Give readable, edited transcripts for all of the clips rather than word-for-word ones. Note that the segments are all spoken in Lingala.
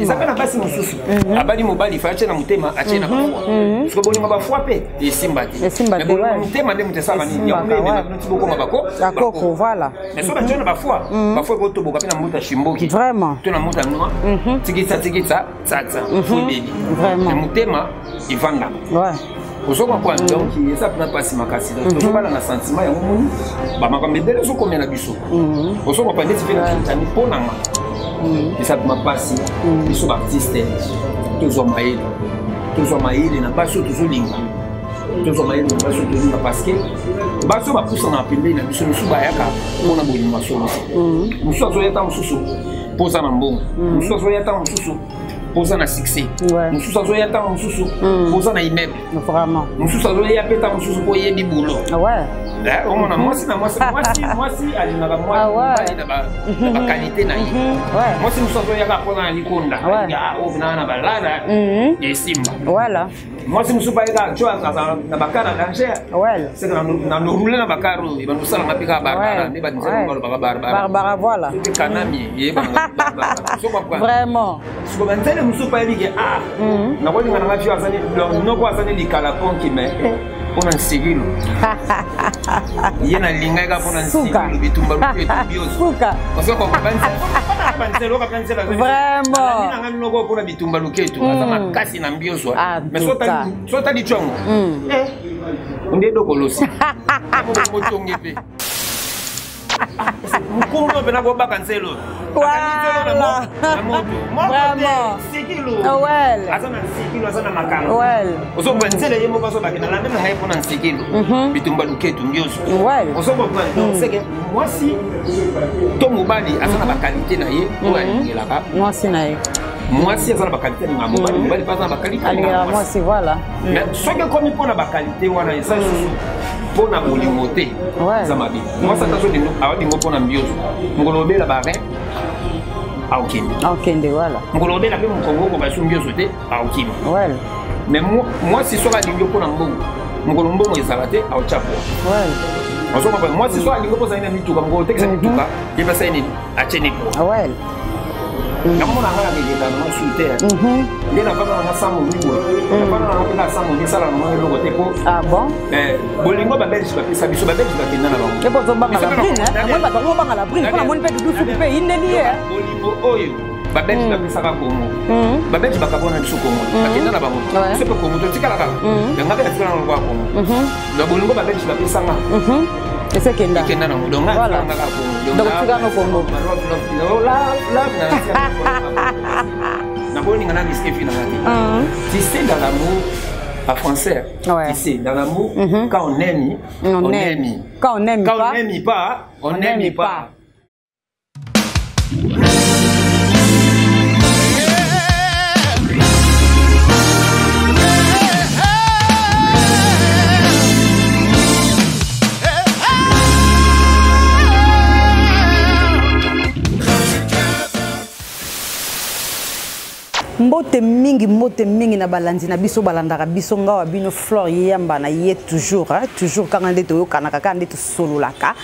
Eza mpe na basi mosusu mhm. abali mobali fa atie na motema atie na mhm. bafoi mhm. soki bolingo bafoi mpe esimba te mais bolingo motema nde moto esalaka nini yango nde emema bino ti bokoma bako bakoko voilà. Mais soki batie na bafoi, bafoi ekotoboka mpe na mbuta shimboki to na mbuta noa, tikitsa tikitsa tsatsa fo ebebi, mais motema evandaka. Ozo comprendre? Donc eza mpena mpasi makasi. Donc tozobala na sentiment yango, moni bamakambo ebele ezokomela biso. Ozo comprendre? Neti mpe na Kinshasa, mpo na nga eza mpena mpasi. Biso baartiste tozwa mayele, tozwa mayele na basi oyo tozolinga, tozwa mayele na basi oyo tozolinga, parce que basi oyo bapusana pembeni na biso, mosusu bayaka mpona bolingo ya solo te. Mosusu azoya ta mosusu mpo oza na mbongo, mosusu azoya ntango mosusu mpo oza na succès, mosusu azoya ntango mosusu mpo oza na immeuble, mosusu azoya mpe ntango mosusu mpo oyebi boulot. Omona mwasi na mwasi, mwasi alingaka mobali na baqualité na ye. Mwasi mosusu azoyaka mpona na likonda oyo na balala esimba. Mwasi mosusu bayeka jo azala na bakar na danger, seke na norule na bakar oyo ebanda osalanga mpe kaka barbara nde banzela balobaka barbara. Voilà. Soki kanami eyebana. Vraiment. Siko banzele mosusu bayebi ke a nakolinga nanga fio azani noko azani likala konki, mais mpona nsikilo ye nalingaki kaka mpona nsikilo bitumba luketu bioso. Banzela oka mpe nzela Vraiment. Nanga noko mpona bitumba luketu aza makasi na mbioso, mais so otali congo nde dokolosi motongi mpe mokolo mpena kobaka nzelo na moto moko sikilo aza na nsikilo, aza na makambo. Ozomba nzela ye moko azobaki na landa na ngai mpona nsikilo bitumba luketu nyonso. Ozocomprendre? Donc seke mwasi to mobali aza na baqualité na ye oyo alingelaka mwasi na ye. Mwasi aza na baqualité alingaka mobali, mobali mpe aza na baqualité alingaka mwasi, voilà. Mais soki ekomi mpona baqualité wana, eza lisusu mpona bolingo te, eza mabe. Mwasi ata soki aolingo mpona mbioso, mokolo obela barein aokende. Aokende, voilà. Mokolo obela mpe mokongo okoka so mbioso te, aokima. Mais mwasi soki alingi mpona mbongo, mokolo mbongo ezala te, aotya po. Ozomba? Mwasi soki alingi mpo ozali na mituka, mokolo otekisa mituka, ye mpe asali nini? Atie ne po. Namona nga nakeketa na masu te nde navanda nanga sans momi boye, navanda nanga mpe kaka sans momi, esala na mwa eloko te po Ah bon? Bolingo babelge bapesa biso, babelge bakenda na bango. Epo ozobanga la brine, namoni bato yango obanga la brine mpo namoni mpe dudu suku mpe eyindeli ye. Bolingo oyo babelge bapesaka Kongo, babelge bakabona biso Kongo, bakenda na bango, biso mpe Kongo totikala kaka. Yanga mpe natikala na lokola Kongo. Donc bolingo babelge bapesanga esekenda ekenda nango. Donc nga Voilà. natikala kaka Kongo. Donc otikala no Kongo. Nakolinga na risque fi nanga te. Tu sais, dans l'amour en français, tu sais, dans l'amour, quand on aime, on on aime. Aime. Quand on aime quand pas, on aime pas, on n'aime pas. Mbote mingi, mbote mingi na balandi na biso balandaka biso. Ngawa bino Flore Yamba na ye toujours, hein, toujours kaka nde toyokanaka, kaka nde tosololaka.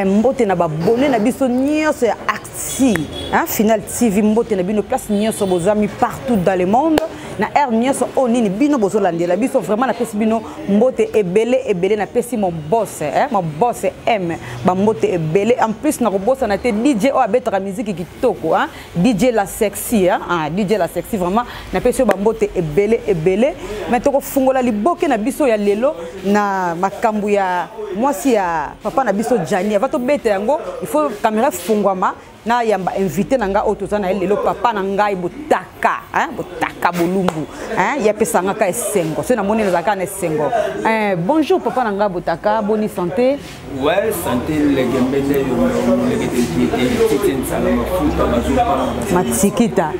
Mbote na babone na biso nyonso ya Acti, hein, Final TV. Mbote na bino place nyonso bozwami partout dans le monde, na aire nyonso oyo nini bino bozolandela biso. Vraiment napesi bino mbote ebele ebele. Napesi mon boss, eh, mon boss M, bambote ebele. En plus nakobosana te DJ oyo abetaka miziki kitoko, hein, DJ La Sexy, hein? Ah, DJ La Sexy, vraiment napesi yo bambote ebele ebele. Mais tokofungola liboke na biso ya lelo na makambo ya mwasi ya papa na biso Jani. Ava tobeta yango, il faut caméra efungwama, nayamba invité na ngai oyo toza na ye lelo, papa na ngai Botaka, hein? Botaka Bolumbu, hein? Ye apesanga ka esengo soki namoni nazalaka na esengo, hein? Bonjour papa na ngai Botaka, boni santé? Ouais, santé legembele yo legete kiete tete nsala mafuta bazopanga. Matikita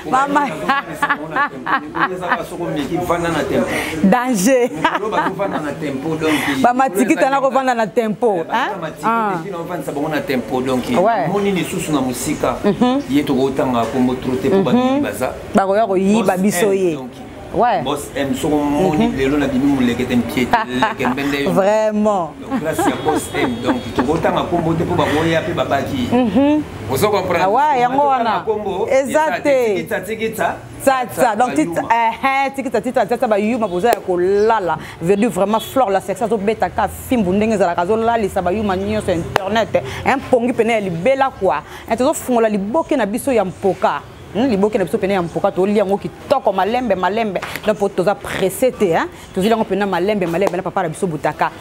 mama. Vanda na tempo. Danger. Bazovanda na tempo donc. Bamatikita nakovanda na tempo. Matikita bango na tempo donc. Moni lisusu na mosika ye tokotanga kombo trop te po bamingi baza bakoya koyiba biso ye. Ouais. Boss M soko moni lelo na bimi moleke te mpiete leke mbende yo. Vraiment. Donc classe ya Boss M donc tokotanga kombo te mpo bakoya mpe babaki. Ozo comprendre? Ah ouais, yango wana. Eza te. Tikitsa tikitsa. Tsa donc tikitsa tikitsa tsa bayuma boza ya kolala veut dire vraiment Flore la sexe azobetaka fimbu ndenge ezalaka azolalisa bayuma nyonso internet mpongi pene ya libela quoi. Tozofungola liboke na biso ya mpoka. Liboke na biso pene ya mpoka tolia yango kitoko malembe malembe donc po toza pressé te hein tozoli yango pena malembe malembe na papa na biso Butaka.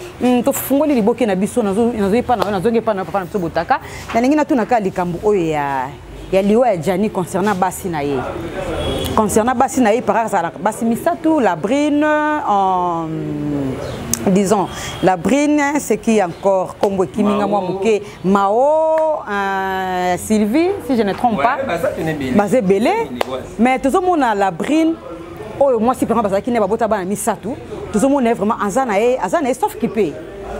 Tofungoli liboke na biso nazoyi pa na nazongi pa na papa na biso Butaka. Nalingi natunaka likambo oyo ya liwa ya Gianni concernant basi na ye. Concernant basi na ye par exemple basi misatu la brine en disons la brine c'est qui encore kombo kiminga mwa moke Mao, Sylvie, si je ne trompe pas, basé belé. Mais tout le monde a la brine. Oh, moi si par exemple, qui n'est pas bota bana misatu, tout le monde est vraiment azana et azana sauf qui paie.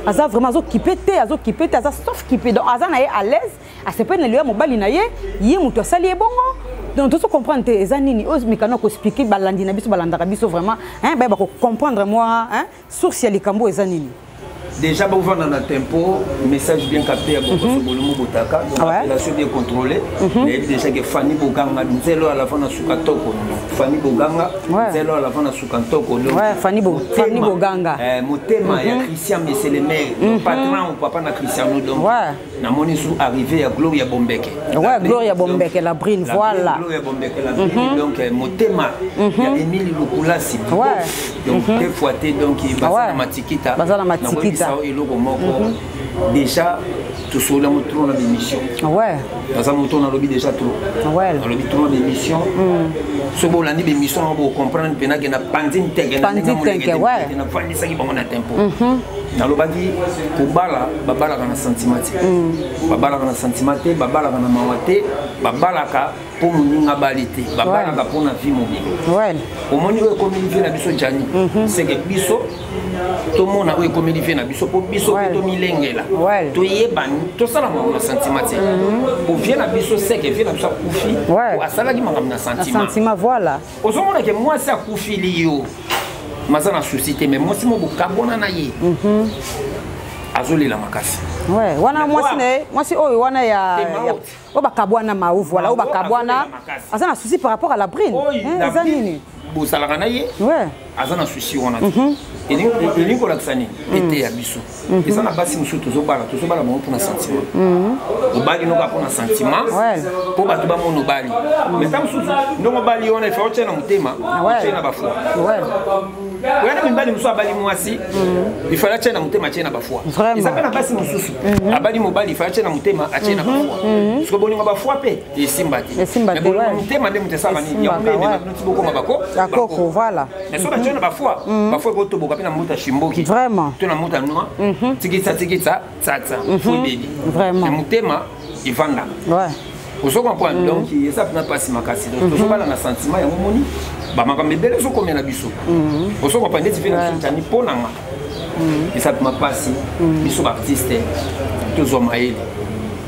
Aza vraiment azo kipe te, azo kipe te, aza sauf qui paie. Donc azana est à l'aise, à ce point lui mobali na ye, ye mutu asali bongo. Donc tout ça comprendre te eza nini, oz mikano ko expliquer balandi na biso balandaka biso vraiment, hein, ba ko comprendre moi, hein, source ya likambo eza nini. Déjà, bon, on a un tempo, message bien capté à Bokossobolomo Botaka, donc appellation bien contrôlée. Mais déjà que Fanny Boganga, Nzelo à la fin de Soukatoko. Fanny Boganga, Nzelo à la fin de Soukatoko. Ouais, Fanny Boganga. Motema, il y a Christian, mais c'est le maire, le patron ou papa na Cristiano. Donc, namoni sous arrivé à Gloria Bombeke. Ouais, Gloria Bombeke, la brine, voilà. Gloria Bombeke, la brine, donc Motema, il y a Émile Lukulasi. Donc, deux fois, donc, il va Matikita. Bazala Matikita. Déjà, tout cela, on tourne dans l'émission. Ouais. Parce qu'on tourne dans le lobby déjà trop. Ouais. Dans le lobby tourne dans l'émission. Ce bon lundi, l'émission, on va comprendre que n'a pandine teke, pandine teke, ouais. Na pandine ça qui va on a tempo. Dans le bagi, kobala, babala kana sentiment. Babala kana sentiment, babala kana mawate, babala ka pour moninga balite, babala ka pour na vie mobile. Ouais. Au moment où comme vie na biso Gianni, c'est que biso tout le monde a eu comme vie na biso pour biso to milengela. To yebani, to sala mo na sentiment. Pour vie na biso c'est que vie na biso kufi, ou asala ki mangam na sentiment. Sentiment voilà. Ozomona que moi ça kufi li yo. Maza na société mais moi si mo bokabona na ye. Azoli la makasi. Ouais, wana moi si ne, moi si oyo wana ya o bakabwana mau voilà, o bakabwana. Aza na souci par rapport à la brine. Eza nini? Bosalaka na ye. Ouais. Aza na souci wana. Elingi kolakisa nini? Ete ya biso. Eza na basi mosusu tozobala, tozobala bango mpona sentiment. Obali noka mpona sentiment. Po bato bamona obali. Mais ntango mosusu ndongo obali wana efa otia na motema, otia na bafoi. Oyana mibali mosusu abali mwasi, il fallait atia na motema, atia na bafoi. Eza mpe na basi mosusu abali mobali, il fallait atia na motema, atia na bafoi. Parce que bolingo bafoi mpe esimba te. Mais bolingo motema nde moto esala nini? Yango nde emema bino ti bokoma bako. Bakoko, voilà. Mais soki batia na bafoi, bafoi ekotoboka mpe na mota shimboki. Vraiment. To na mota noa, tikitsa tikitsa, tsatsa, fo ebebi. Vraiment. Mais motema evandaka. Ouais. Ozo comprendre? Donc eza mpena mpasi makasi. Donc tozobala na sentiment yango moni bamakambo ebele ezokomela biso. Ozo comprendre neti mpe na biso Gianni mpo na nga. Eza mpena mpasi biso baartiste tozwa mayele.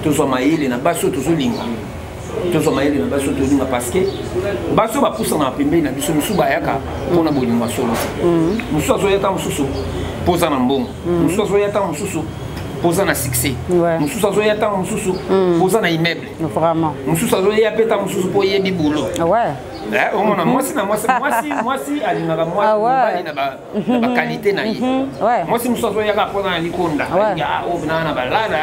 Tozwa mayele na basi oyo tozolinga. Tozwa mayele na basi oyo tozolinga parce que basi oyo bapusana na pembeni na biso mosusu bayaka mpona bolingo ya solo te. Mosusu azoya ta mosusu mpo oza na mbongo. Mosusu azoya ta mosusu poza na succès. Mosusu azoya ta mosusu poza na immeuble. Vraiment. Mosusu azoya pe ta mosusu po yebi boulot. Ouais. Omona mwasi na mwasi, mwasi, mwasi alingaka mwasi mobali na ba, na ba qualité na ye. Mwasi mosusu azoyaka mpona na likonda. Alingi, ah, oyo na na balala,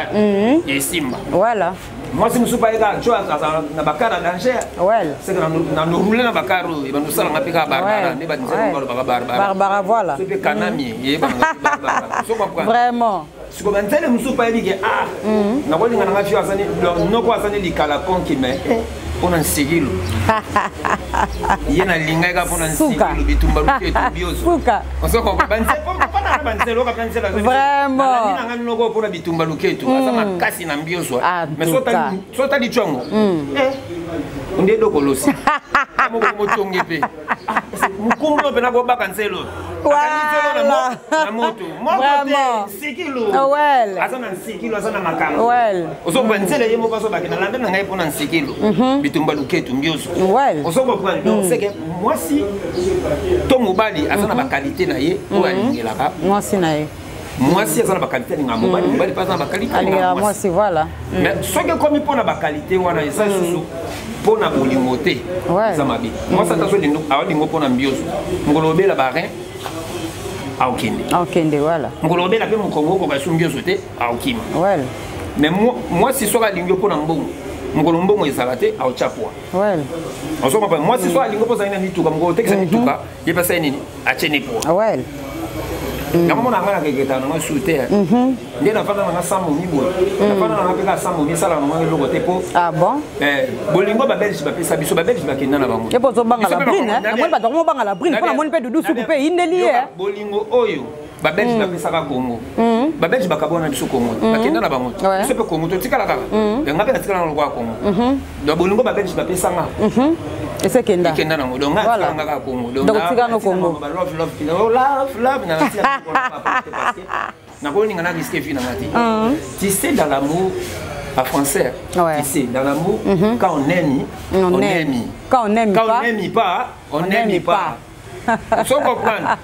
ya esimba. Voilà. Mwasi mosusu mpe ayeka, tio azala na bakar ya danger. Ouais. C'est que na no rouler na bakar oyo, ebanda osalanga mpe kaka Barbara, nde ba nzela balobaka Barbara. Barbara, voilà. Soki mpe Kanami, eyebana Barbara. Ozo comprendre? Vraiment. Siko ba nzele mosusu mpe ayebi ke, ah, nakolinga na nga fio azani, donc, noko azani likala konki, mais, eh, mpona nsikilo. Ye na linga eka mpona nsikilo, bitumba luketo, bioso. Suka. Ozo comprendre? Ba nzele, mpo na ba nzele, oka mpe nzele azali. Vraiment. Nalandi na nga noko mpona bitumba luketo, aza makasi na mbioso. Ah, Mais tout cas. so tali tshongo. Eh, nde dokolosi. Moko motongi pe. Ah, Mokumblo mpe nakobaka nzelo. Akangi nzelo na moto. Moko te, nsikilu. Aza na nsikilu, aza na makambo. Ozokoba nzela ye moko azobaki na landa na ngai mpo na nsikilu. Bitumba luketu mbioso. Ozokoba donc c'est que mwasi to mobali aza na bakalite na ye oyo alingelaka. Mwasi na ye. Mwasi aza na bakalite alingaka mobali, mobali mpe aza na bakalite alingaka mwasi, voilà. Mais soki ekomi mpo na bakalite wana eza lisusu mpo na bolingo te, eza mabe. Mwasi ata azolingo aolingo mpo na mbioso, mokolo obela barin aokende. Aokende, voilà. Mokolo obela mpe mokongo okoka so mbioso te, aokima. Voilà. Mais mwasi soki alingi mpo na mbongo, mokolo mbongo ezala te, aotya poa. Ozo comprendre? Mwasi soki alingi mpo ozali na mituka, mokolo otekisa mituka, ye mpe asali nini? Atie ne poa. Yango mona nga nakeketa nanga su te. Nde nafanda nanga sans momi boye, nafanda nanga mpe kaka sans momi, esalaka nanga eloko te mpo Ah bon? Bolingo babelge bapesa biso, babelge bakenda na bango. Ye mpo ozobanga la brine, namoni bato bakomobanga la brine mpo namoni mpe dudu suku mpe eyindeli ye. Bolingo oyo babelge bapesaka Congo, babelge bakabwana biso Congo, bakenda na bango, biso mpe Congo totikala kaka. Nga mpe natikala na lokola Congo. Donc bolingo babelge bapesanga esekenda ekenda nango. Donc nga natikala kaka Congo. Donc otikala no Congo. Love, love, love, love, nakolinga na risque vie nanga te. Tu sais, dans l'amour en français, tu sais, dans l'amour, quand on aime, on aime. Quand on aime quand pas, on aime pas, on n'aime pas. So comprendre,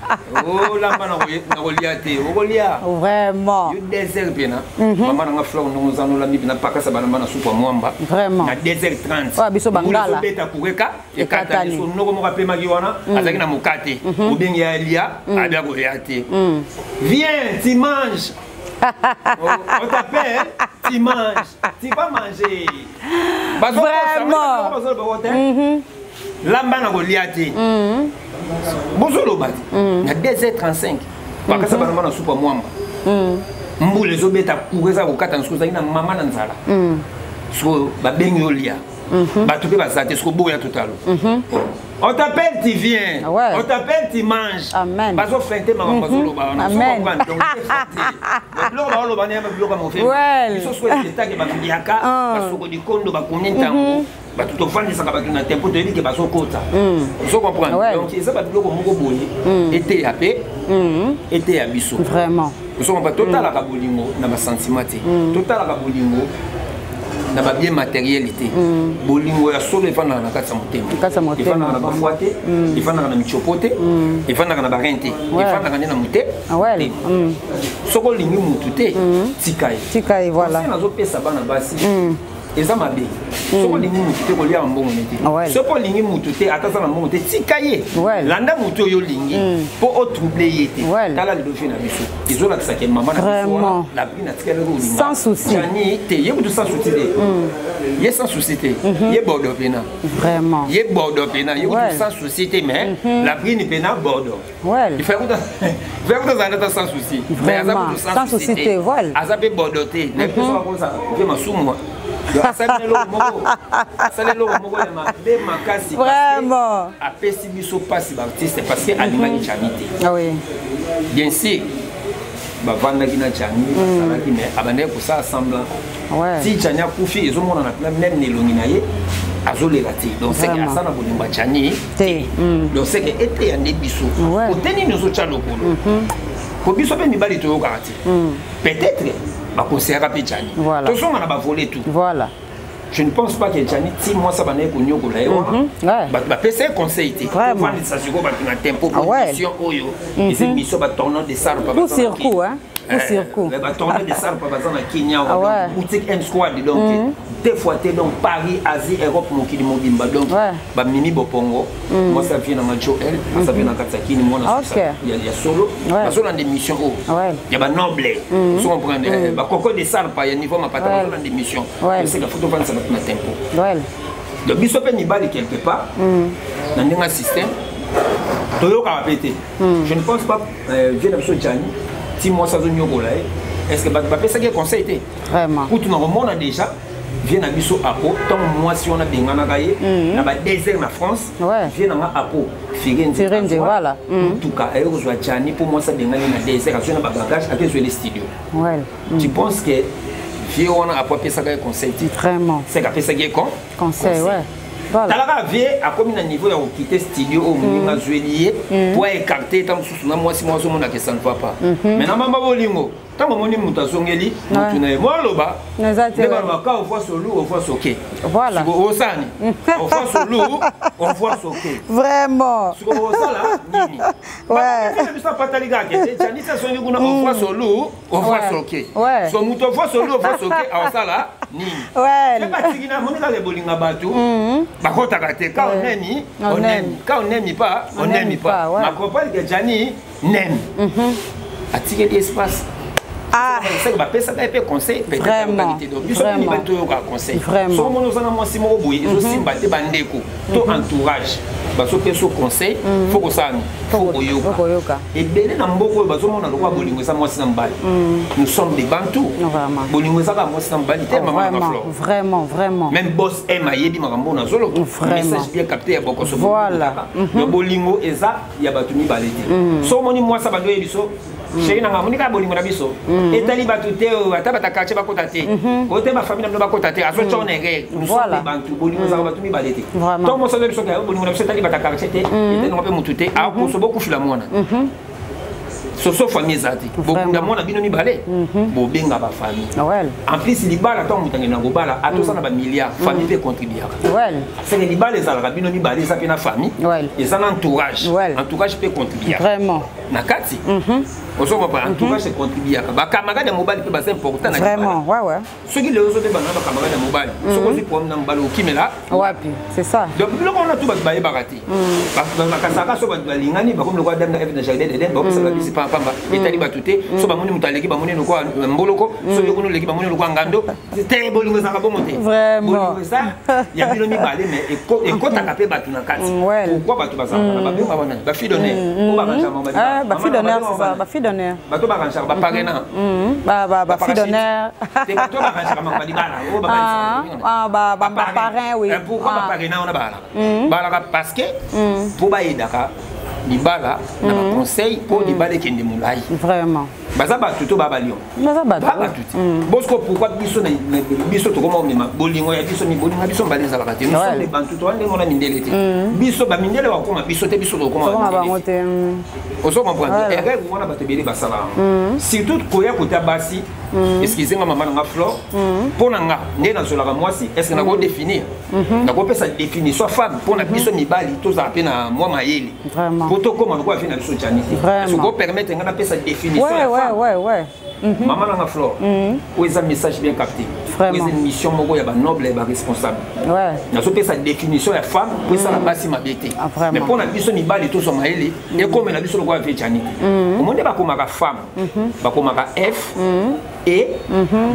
olamba na kolia te, okolia. Vraiment. Yo 2 heures mpena, mama nanga Flore, ndongo oza nolambi mpena pakasa balamba na supu ya mwamba. Vraiment. Na 2h30 Oyo biso bangala. Obeta kureka ekatani. So noko moko apemaki wana, azalaki na mokate, obengi ya lia, abia kolia te. Viens, tu manges. On t'appelle, tu manges, tu vas manger. Vraiment. Lamba na kolia te, bozoloba te. Na 2h35 bakasa balamba na supu ya mwamba, mbula ezobeta, cour eza kokata. Soki ozalaki na mama na nzala, sikoyo babengi yo lia, bato mpe baza te, sikoyo boya totalo. On t'appelle, tu viens. On t'appelle, tu manges. Amen. Bazo fente maman, bazoloba wana. Amen. Donc biloko baoloba nde biloko ya mofema. Biso so etake bato liaka basoko likondo bakoni ntango bato tofandisaka bato na tempo, toyebi ke bazokota. Ozo comprendre? Donc eza babiloko moko boye eteya mpe eteya biso. Vraiment. Ozo comprendre? Totalaka bolingo na basentiment te, totalaka bolingo na babien matériel te. Bolingo ya solo efandaka na kati ya motema, efandaka na bafoi te, efandaka na michopo te, efandaka na barin te, efandaka nde na motema. Soki olingi mutu te, tika ye. Tika ye, voilà. Nazopesa bana basi, eza mabe. Soki olingi mutu te, kolia mbongo ne te. Soki olingi mutu te, ata aza na mbongo te, tika ye. Landa mutu oyo olingi mpo otrouble ye te. Tala lelo vie na biso ezolakisaka mama na biso wana la brine atikali kolinga sans souci. Jani te, ye kutu sans souci te, ye sans souci te, ye bordo pena. Vraiment. Ye bordo pena, ye kutu sans souci te, mais la brine pena bordo. Il faut kuta azala ata sans souci, mais aza kutu sans souci te, aza mpe bordo te. Nayebi mpe soki akoza mpe masumu, asali eloko moko, asali eloko moko ya mabe makasi. Vraiment. Apesi biso mpasi baartiste, parce que alingaki Jani te. Bien sûr bavandaki na Jani, basalaki, mais abandaki kosala semblant. Ti Jani akufi, ezomonana mpena même na elongi na ye, azolela te. Donc seke aza na bolingo ya Jani te. Donc seke eteya nde biso kote nini ozotya lokolo, po biso mpe mibali toyokaka te. Peut-être bakonseyaka mpe Jani tozonga na bavole tout. Je ne pense pas que Jani ti mwasi abandaki konyokola ye wana, bato bapesa ye conseil te. Ovandisa sikoyo bato na tempo, mission oyo eza mission batournant de sarpa. Coup sur coup, hein, coup sur coup. Batournant de sarpa baza na Kenya, boutique M Squad, donc deux fois te, donc Paris, Asie, Europe, mokili mobimba. Donc bamimi bopongo, mwasi avie nanga Joel, aza mpe na kati ya Kini, mwana ya solo bazolanda émission oyo ya banoble. Ozo comprendre? Bakoko de sarpa ya niveau mapata bazolanda émission. Eseka fo tovandisa bato na tempo. Donc biso mpe mibali quelque part na ndenge ya système toyokaka mpe te. Je ne pense pas vie na biso Jani ti mwasi azonyokola ye, est ce que bato bapesaki ye conseil te? Kutu na komona déjà vie na biso apo, ntango mwasi wana abenganaka ye na ba désert na France, vie nanga apo Firenze, voilà. Mutuka aye kozwa Jani mpo mwasi abengani na désert, azwi na babagage, ake ezweli studio. Tu penses que vie wana apo apesaka ye conseil te? Vraiment. Seke apesaki ye conseil, ouais. Talaka vie akomi na niveau ya kokite studio oyo moninga azweli ye po aécarte ta mosusu na mwasi moko azomonaka ça ne va pas. Mais na mamba bolingo, ntango omoni moto azongeli motu na ye, mwa aloba nde balobaka "Au revoir solu, au revoir soke". Osani "Au revoir solu, au revoir soke". Vraiment. Sikoyo osala nini? Biso apatali kaka te. Janisi azongi kuna, "Au revoir solu, au revoir soke". So moto "Au revoir solu, au revoir soke" aosala nini? Batiki na moni kaka ebolinga bato bakotaka te. Ka onemi, onemi, ka onemi pa, onemi pa. Macomprendre ke Jani nemi atikeli espace. Seke bapesaka ye mpe conseil, peut-être te. Donc biso mpe mibali toyokaka conseil. Soki omoni oza na mwasi moko boye, ezosimba te, bandeko to entourage bazopesa conseil, faut kosala nini? Faut koyoka. Ebele na mboka oyo bazomona lokola bolingo eza mwasi na mobali. Nous sommes des Bantu. Bolingo eza kaka mwasi na mobali te, mama na Flore. Vraiment, vraiment. Même boss M ayebi makambo nazoloba. Message bien capté ya bokoso. Donc bolingo eza ya bato mibale te. So omoni mwasi abandi oyebi so: "Chéri nanga, moni kaka bolingo na biso etali bato te, ata bata quartier bakota te, oyo te bafamille na bino bakota te", azotya en erreur. Nous sommes des Bantu. Bolingo ezalaka bato mibale te. To moso azo biso bolingo na biso etali bata quartier te, etali mpe motu te, akoso bokufila mwana soso. Famille eza te, bokunda mwana bino mibale, bobenga bafamille. En plus, libala, ntango moto angenda kobala, atosa na bamilliard, famille mpe contribuaka. Seke libala ezalaka bino mibale, eza mpe na famille, eza na entourage. Entourage mpe contribuaka na kati. Ozomapa entourage econtribuaka, bacamarade ya mobali mpe baza important na libala. Soki lelo ozobebana na bacamarade ya mobali, soki ozwi problème na mobali, okimela wapi? C'est ça. Donc biloko wana tu bato bayebaka te. Bakasaka so bato balingani, bakomi lokola Adam na Eve na jardin d'Eden, bakopesaka bisi pamba, etali bato te. So bamoni moto aleki, bamoni lokola mboloko. So yo kuna oleki, bamoni lokola ngando te. Bolingo ezalaka bongo te. Bolingo eza ya bino mibale, mais ekotaka mpe bato na kati. Pourquoi bato bazalaka na babenga wana bafille d'honneur o barangeaka? Bafille d'honneur, c'est ça, bafille d'honneur. Bato barangeaka, baparrain. Bafille d'honneur. Te, bato barangeaka makambo libala oyo. Baparrain, oui. Pourquoi baparrain wana balaka? Balaka parce que mpo bayedaka libala na baconseil, mpo libala ekende molai. Baza bato to baa balion? Baza bato. Bato te. Bosco, pourquoi biso biso tokoma omema bolingo ya biso? Bolingo ya biso mbala ezalaka te. Nous sommes des Bantu, toa ndenge wana mindele te. Biso bamindele bakokoma biso te, biso tokoma bango te. Ozo comprendre? Erreur wana bato ebele basala, surtout koya kota basi. Excuse nga, mama nanga Flore, mpo na nga nde nazolaka mwasi, est ce que nakodéfinir, nakopesa définition femme? Mpo na biso mibali tozala mpe na mwa mayele mpo tokóma lokola vie na biso Jani te. Est ce que nga napesa définition ya femme? Mama nanga Flore, oyo eza message bien capté, oyo eza mission moko ya banoble, ya baresponsable. Nazopesa définition ya femme po esala basi mabe te, mais mpo na biso mibali tozwa mayele, ekomela biso lokola vie Jani te. Omoni nde bakomaka femme, bakomaka F E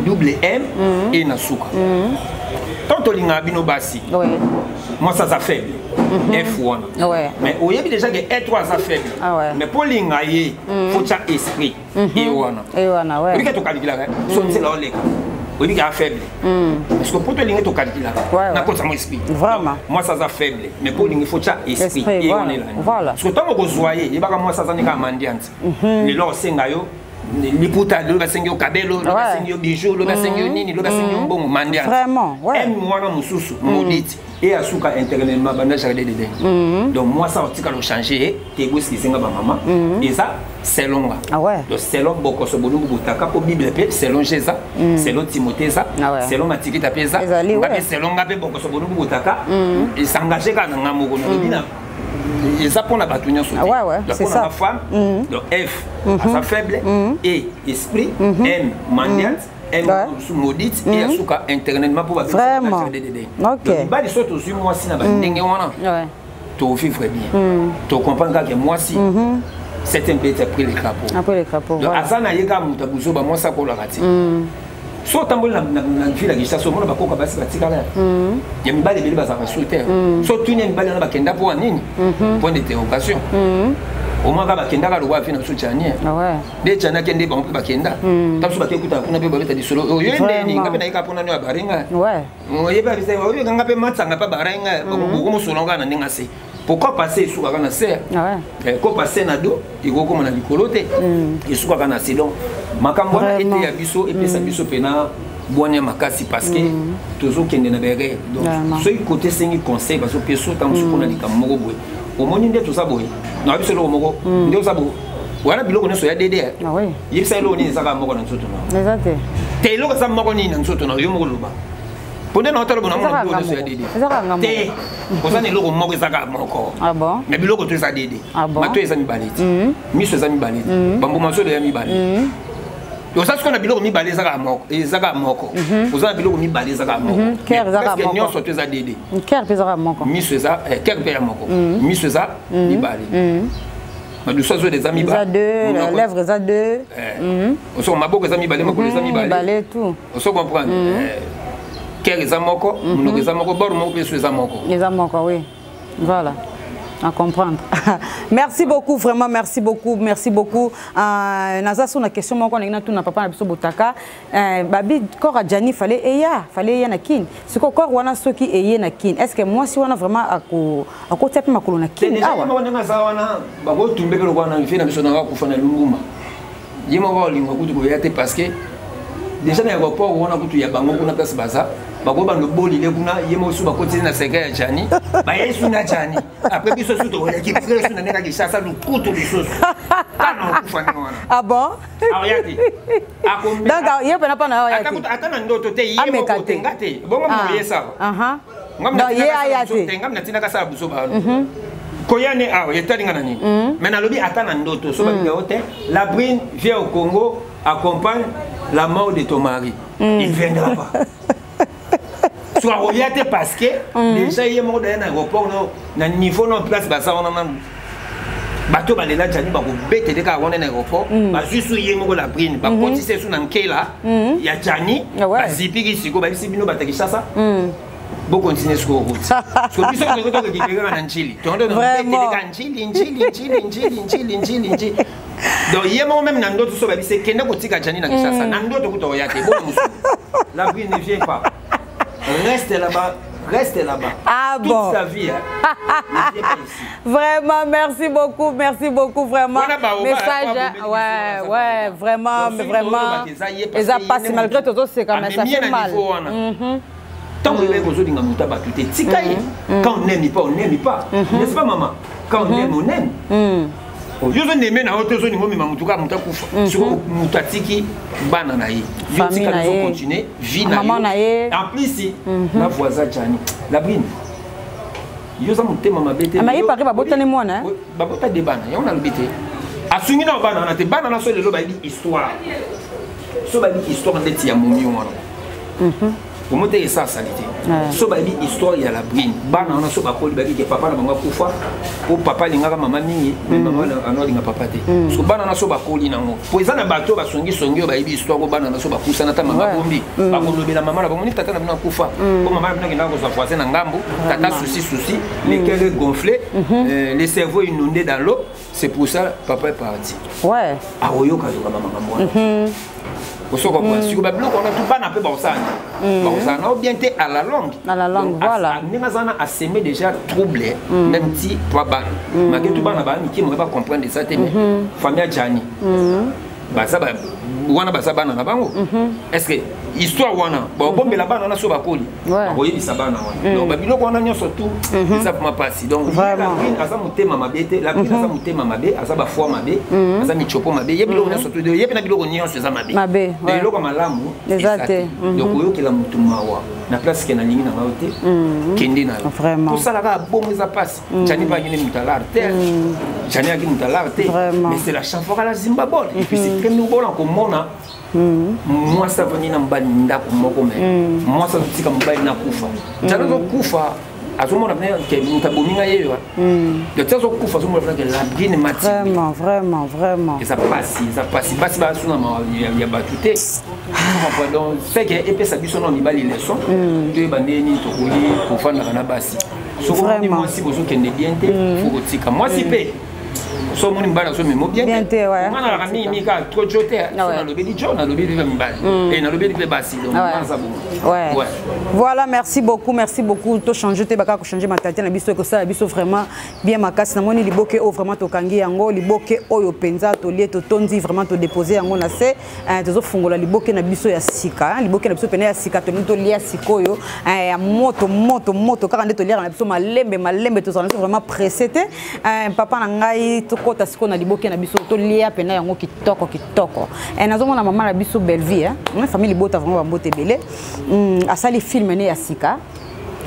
double M E na suka. Tant tolingaka bino basi, mwasi aza faible, F wana. Mais oyebi déjà ke être aza faible, mais mpo linga ye, faut tia esprit e wana. Oyebi ke tokalikilaka so nzela oleka, oyebi ke afaible, parce que mpo tolingi, tokalikilaka nakotisa mo esprit. Mwasi aza faible, mais mpo olingi, faut tia esprit e wana elandi. Parce que ntango okozwa ye, yebaka mwasi aza ndenge amandiante. Lelo osenga yo liputa, lelo basengi yo kabelo, lelo basengi yo bijou, lelo basengi yo nini, lelo basengi yo mbongo, mandiante. M wana mosusu maudite e asuka internellement banda jardin d'Eden. Donc mwasi akotikala ochange te. Boesikisenga bamama, eza selon nga. Donc selon bokoso bolumbu botaka, mpo Bible mpe selon Jésus, selon Timothée eza, selon matikita mpe eza. Nga mpe selon nga mpe bokoso bolumbu botaka esengage kaka na nga moko nalobi na eza mpona bato nyonso te. Mpona na femme, donc F aza faible, E esprit, M mendiante, M maudite e asuka internellement mpo babibali. So tozwi mwasi na bandenge wana, tovivre bien, tocomprendre kaka mwasi septième peut être après le crapaud. Après le crapaud. Donc aza na ye kaka moto abuzoba, mwasi akolaka te. So otamboli na ville ya Kinshasa, omona bakoka basi batikala ya mibali ebele bazalaka su te. So tuni ya mibali wana bakenda mpo ya nini? Point d'interrogation. Omwaka bakendaka lokola vie na biso Jani nde Jani akende, bango mpe bakenda. Ta biso bakekutana kuna mpe babeta lisolo oyo ndeni nga mpe nayeka mpona nio ya barenga oyebanga mpe matsanga mpe barenga bokomosola kaka na ndenge ase. Pourquoi passer esukaka na se? Ko passer na do ekokoma na likolo te, esukaka na se. Donc makambo wana ete ya biso epesa biso mpena. Bwania makasi, parce que tozokende na berere. Donc soki kote esengi conseil, bazopesa ntango mosusu mpona likambo moko boye. Omoni nde toza boye na biso, eloko moko nde oza boye wana, biloko nyonso ya dede. Yebisa, eloko nini ezaka moko na nzoto na te? Te, eloko eza moko nini na nzoto na yo moko? Loba, mpo nde na otala bona mona biloko nyonso ya dede te. Oza na eloko moko ezaka moko, mais biloko to eza dede. Mato eza mibale te, miso eza mibale te, bambuma zolo ya mibale. Oza sikoyo na biloko mibale ezaka moko, ezaka moko. Oza na biloko mibale ezaka moko, presque nyonso to eza dede. Miso eza cœur mpe ya moko, miso eza mibale, madusu azoda eza mibale, lèvre eza deux. Oso maboko eza mibale, makolo eza mibale. Oso comprendre, cœur eza moko, monoko eza moko, bord moko mpe so eza moko. Eza moko, oui, voilà, à comprendre. Merci beaucoup, vraiment, merci beaucoup, merci beaucoup. Naza so na question moko ndenge natuna papa na biso Botaka. Babi corps ya Gianni fallait eya, fallait eya na Kini. Siko corps wana soki eye na Kini, est ce que mwasi wana vraiment ako akotia mpe makolo na Kini awa? Ndenge aza wana, bakotumbe mpe lokola na vie na biso nanga kufa na lunguma. Ye moko alinga kutu koya te, parce que déjà na aéroport wana kutu ya bango kuna, place baza, bakobanda bolile kuna. Ye moko su bakotisi na cercueil ya Gianni, baye su na Gianni. Après biso su tokoyaki su na ndenge Kinshasa, lukutu lisusu kana okufa ndenge wana. Ah bon? Aoya te. Donc ye mpena mpa na oya te? Ata na ndoto te, ye moko te, nga te. Bongo moto ye sawa. Ye aya te. Ngam natindaka sala buso bano koya ne awa etalinga na nini, mais nalobi ata na ndoto so balinga yo te. La Brune vient au Congo, accompagne la mort de ton mari, il viendra pas. So akoya te, parce que déjà ye moko daya na aéroport no na niveau no place baza wana nanu, bato balela Gianni, bakobetele kaka wana na aéroport. Bazwi su ye moko La Brine, bakotisi su na nkela ya Gianni, bazipiki. Sikoyo bayebisi bino bato ya Kinshasa, bokontinue sikoyo route. So biso tokoki tokekike kaka na Njili, tontoteleka Njili, Njili, Njili, Njili, Njili, Njili, Njili. Donc ye moko même na ndoto so babise kende kotika Gianni na Kinshasa, na ndoto kuta oya te. Bongo mosusu, La Brune ne vient pas, reste là-bas, reste là-bas. Ah toute bon. Sa vie, hein. Ne vient pas ici. Vraiment, merci beaucoup, merci beaucoup, vraiment. Message, ouais, vraiment, vraiment. Et ça passe malgré tout, c'est quand même, ça fait mal. Ntango oyebaki kozolinga moto ya bato te, tika ye. Quand on n'aime pas, on n'aime pas, n'est-ce pas maman? Quand on aime, on aime. Yo ozoneme na yo te, ozolinga omema motu kaka, moto akufa. Sikoyo moto atiki bana na ye, yo tika biso, continue vie na ye. En plus na voisin Gianni. La Brine, yo oza motema mabe te. Mais ipare babotani mwana. Babota de bana yango, nalobi te asungi na bana wana te. Bana na so lelo bayebi histoire, so bayebi histoire ndeti ya momi wana, omo te esa asali te. So bayebi histoire ya La Brine, bana wana so bakoli, bayebi ke papa na bango akufa po papa alingaka mama mingi, mais mama ano alinga papa te. So bana wana so bakoli nango, po eza na bato oyo basongisongi oyo bayebi histoire o bana na so bakusana ta mama bombi, bakolobela mama na bango ni tata na bino akufa po mama na bino akendaka kozwa voisin na ngambo. Tata souci souci, le cœur est gonflé, le cerveau inondé dans l'eau, c'est pour ça papa est parti. Akoyokayoka bamakambo wana, osoko kwa siko babiloko wana tu, bana mpe bakosala bakosala nao bien te à la longue. À la longue, voilà. Ndenge aza wana, aseme déjà trouble, même ti po bana malgré tout bana baa mike, moke bacomprendre eza te. Mais famille ya Gianni baza wana, baza bana na bango. Est ce que histoire wana babombela bana wana so bakoli, bakoyebisa bana wana? Donc babiloko wana nyonso tu eza vraiment mpasi. Donc La Brune aza motema mabe te. La Brune aza motema mabe, aza bafoi mabe, aza michopo mabe. Ye biloko nyonso tu, ye mpe na biloko nyonso eza mabe. Eloko malamu eza te. Donc oyokela motu mawa na place ke nalingi na ngai te, kende na yo tosalaka bongo, eza mpasi. Gianni mpe akende moto alar te, Gianni aki moto alar te, mais c'est la chanfora la zimbabole. Et puis c'est très mibola komona mwasi avandi na mobali ndako moko, mais mwasi azotika mobali na kufa. Gianni azokufa, azomona ke moto abomi ngai yeyo. Donc ti azokufa, azomona ke La Brine mati. Vraiment, vraiment, vraiment. Eza pasi, eza pasi. Basi basuna ya bato te. Donc c'est que epesa biso na mibali leçon, toyeba ndenge nini tokoki kofandaka na basi. Soki omoni mwasi bozokende bien te, faut kotika mwasi mpe. So omoni mobali azomema bien te, nga nalaka mingi kaka trop jo te. So nalobeli jo, nalobeli mpe mibali e nalobeli mpe basi, donc aza bongo. Ouais. Voilà, merci beaucoup, merci beaucoup. Tochange te, bakaka kochange mentalité na biso, ekosala biso vraiment bien makasi. Namoni liboke oyo vraiment tokangi yango, liboke oyo mpenza tolie, totondi vraiment, todépose yango na se. Tozofungola liboke na biso ya sika, liboke na biso pene ya sika, tolingi tolia sikoyo ya moto moto moto, kaka nde toliaka na biso malembe malembe, tozala na biso vraiment pressé te. Papa na ngai, tokɔta sikoyo na liboke na biso, tolia pena yango kitoko kitoko. Nazomona mama na biso Bellevie, famille libota, vraiment bambote ebele. Asali film ne ya sika,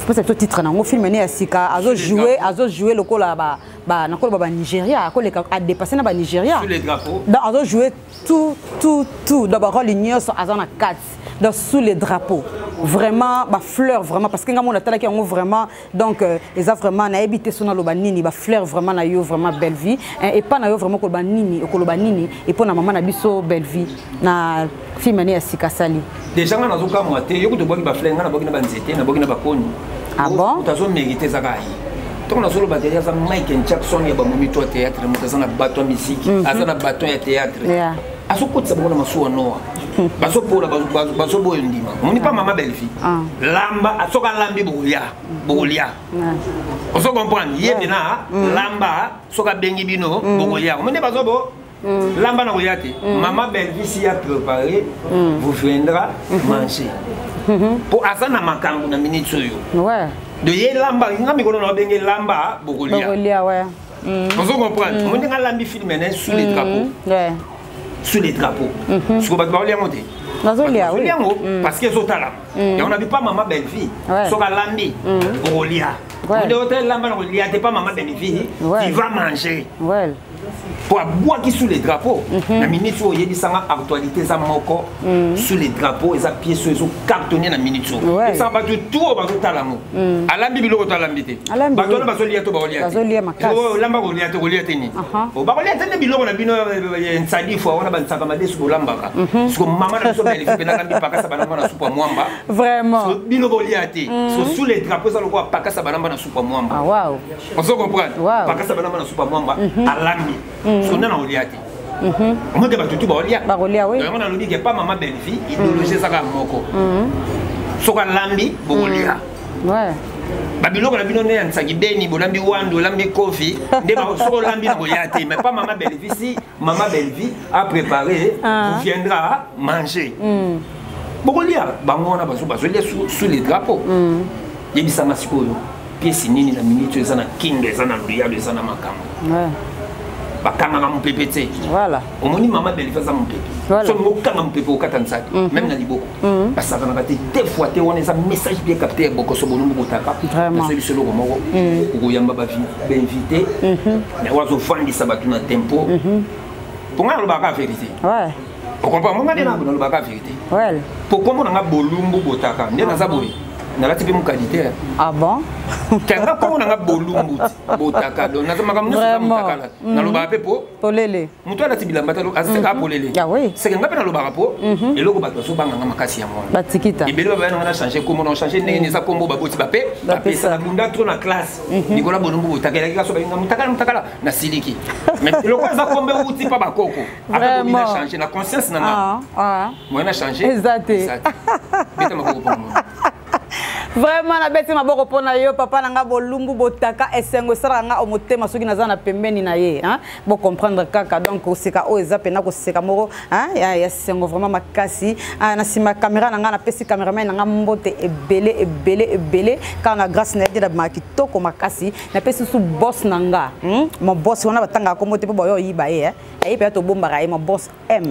pesa biso titre nango, film ne ya sika, azojoue azojoue lokola ba nakoloba Banigéria, akoleka, adépasse na Banigéria. Donc azojoue tout tout tout dans barole nyonso aza na kati. Donc sous les drapeaux, vraiment bafleur, vraiment, parce que nga mona atalaki yango vraiment. Donc eza vraiment, nayebi te so naloba nini, bafleur vraiment na yo, vraiment belle vie epa na yo, vraiment koloba nini, okoloba nini epo na mama na biso Belle Vie na film ne ya sika sali? Déjà nga nazokamwa te, yo kutu obwaki bafleur, nga nabwaki na banzete, nabwaki na bakoni. Ah bon? Moto azomérite ezaka ye. Ntongo nazoloba deja, aza Michael Jackson ya bamomito ya théâtre. Moto aza na bato ya misiki, aza na bato ya théâtre, azokotisa bango na masuwa noa, bazopola, bazoboya ndima. Omoni pa mama Bellevie, lamba, soki alambi bokolia, bokolia. Ozo comprendre ye mpena, lamba, soki abengi bino bokolia. Omoni bazobo lamba na kolia te. Mama Bellevie si a préparé, vous viendra manger, po aza na makambo na minute oyo. De ye lamba, nga mikolo na babenge lamba, bokolia. Ozo comprendre? Omoni nga lambi film ne sous les drapeaux, sous les drapeaux, siko bato baolia yango te. Bazolia, oui. Yango parce que ezotalama yango nabi pa mama Bellevie, soki alambi okolia. Nde ote lamba na kolia te, pa mama Bellevie il va manger, po abwaki sous les drapeaux na minute oyo. Oyebisanga actualité eza moko, sous les drapeaux eza pièce oyo ezocartonne na minute oyo. Esanga bato tu oyo bazotala yango, alambi biloko to alambi te? Bato wana bazolia to bakolia te? Olamba kolia te, kolia te nini? Bakolia te nde biloko na bino nsadifu wana, bansaka madesu bolambaka. Siko mama na biso Bellevie mpe nalambi pakasa banamba na supu ya mwamba. Vraiment. Bino bolia te. So sous les drapeaux eza lokola pakasa banamba na supu ya mwamba. Ozo comprendre? Pakasa banamba na supu ya mwamba, alambi, so nde na kolia te, omoke bato tu baolia. Bakolia, oui. Yango nalobi ke pa mama Bellevie, idéologie ezaka moko, soki alambi bokolia. Babiloko na bino nde ya nsaki beni, bolambi wandu, olambi kofi nde, soki olambi na kolia te. Mais pas mama Bellevie, si mama Bellevie a préparé, vous viendra manger, bokolia. Bango wana bazolia sous les drapeaux. Yebisanga sikoyo, pièce nini na minute oyo eza na Kindo, eza na luyalo, eza na makambo, bakangaka mopepe te? Omoni mama Bellevie aza mopepe. So okanga mopepe, okata nzadi même na liboko, basakanaka te te fois te. Wana eza message bien capté ya bokoso bolumbu botaka. Nasoyi biso eloko moko, okoyamba bainvité yango, azovandisa bato na tempo. Mpo ngai nalobaka vérité, ocomprend monga nde nalobaka vérité. Po kombo nanga Bolumbu Botaka, nde naza boye, nalati mpe mokadi te. Ah bon? Kanga kombo nanga Bolumbu Botaka, donc naza makambo nyonso eza motakala, nalobaka mpe po polele. Moto alati bilamba te azaseka polele. Seke nga mpe nalobaka po eloko bato bazobanganga makasi yango wana. Batikita. Ebele babaya nanga na change kombo, na change ndenge eza kombo baboti bape bapesa. Nabunda trop na classe likolo ya Bolumbu Botaka, elaki kaso balinga motakala motakala, nasiliki. Mais eloko eza kombo euti mpa bakoko, ata bobi na change na conscience na nga, moyen na change. Eza te. Beta maboko mpo na Vraiment, nabeti maboko mpo na yo, papa na nga Bolumbu Botaka. Esengo esalaka nga motema soki naza na pembeni na ye, bocomprendre kaka. Donc koseka oyo eza mpena koseka moko ya esengo vraiment makasi. Na nsima caméra na nga, napesi cameraman na nga mbote ebele ebele ebele, kaka na grâce na ye te nabimaka kitoko makasi. Napesi susu boss na nga, Mon boss wana batangaka kombo te mpo bayo oyiba ye, aye mpenza, tobombaka ye, mon boss M.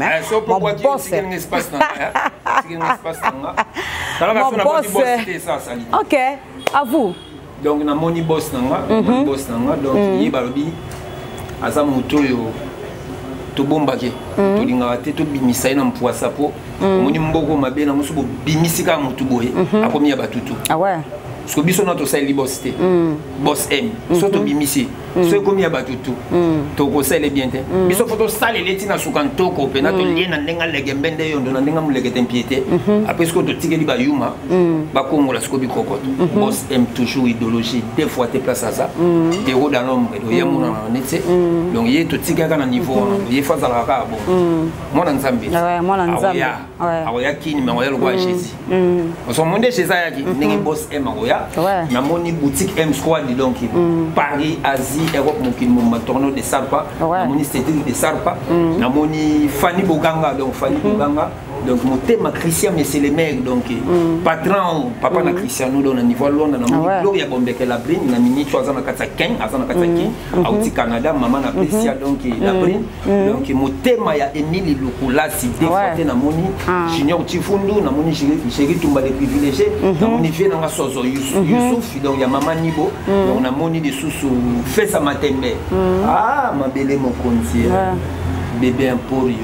Mon boss, mon boss. Ok, à vous. Donc namoni boss na nga, namoni boss na nga. Donc ye balobi aza moto oyo tobombaki, tolingaka te tobimisa ye na mpwasa, po omoni mboko mabe na mosu, bobimisi kaka motu boye, akomi ya batutu. Ah ouais. Parce que biso na tosaleli boss te, boss M, so tobimisi. So ekomi ya bato tu, tokosala bien te. Biso fo tosalela eti na suka ntoko mpena, tolie na ndenge alege mbende yondo na ndenge moleke te mpie te. Après sikoyo totikeli bayuma bakongola sikoyo bikokoto. Boss aime toujours idéologie deux fois te place aza héros dans l'ombre. Donc ye amonana na neti, donc ye totikaka na niveau wana. Ye fo azalaka kaka bon mwana Nzambe. Akoya kini, me akoya lokola Jésus. Parce que monde Jésus ayaki ndenge Boss M akoya. Namoni boutique M Squad, donc Paris, Asie, Europe, mokili moma, Tourneau de Sarpa. Namoni Cédric de Sarpa, namoni Fanny Boganga, donc Fanny Boganga, donc motema Christian Meselemer, donc patron papa na Cristiano, donc na niveau Londres. Namoni Gloria Bombeke la Brine na miniti aza na kati ya Kin, aza na kati ya Kin, auti Canada, mama na Precia, donc la Brine, donc motema ya Emile Lukulasi deux fois te. Namoni Junior Chifundu, namoni Géri Tumba le privilégié, namoni vie nanga Sozo Yusuf, donc ya mama Nibo. Donc namoni lisusu Fesa Matembe, ah, mabele mokonzi, bébé Emporio,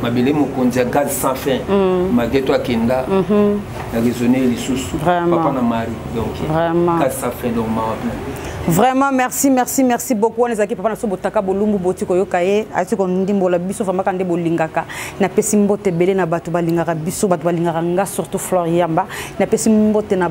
mabele mokonzi ya gaz sans fin, malgré to akenda na raisonner lisusu papa na Marie, donc gaz sans fin, donc mawa plein. Vraiment, merci, merci, merci beaucoup. Wana ezalaki papa na biso Botaka Bolumbu. Boti koyoka ye ati kondimbola biso vraiment nde bolingaka. Napesi mbote ebele na bato balingaka biso, bato balingaka nga, surtout Flore Yamba. Napesi mbote na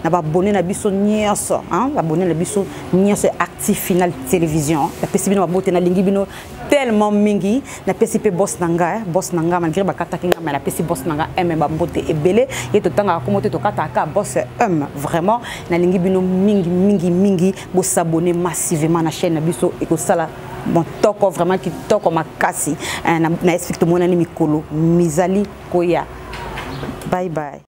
baabonnés na biso nyonso, baabonnés na biso nyonso Actif Final Télévision. Napesi bino babote, nalingi bino tellement mingi. Napesi mpe boss na nga, boss na nga, malgré bakataki nga, mais napesi boss na nga M bambote ebele. Ye totangaka kombo te, tokataka boss M. Vraiment, nalingi bino mingi mingi mingi. Bos'abonner massivement na chaîne na biso, ekosala motoko vraiment kitoko makasi. Na explique tomonani mikolo mizali koya. Bye bye.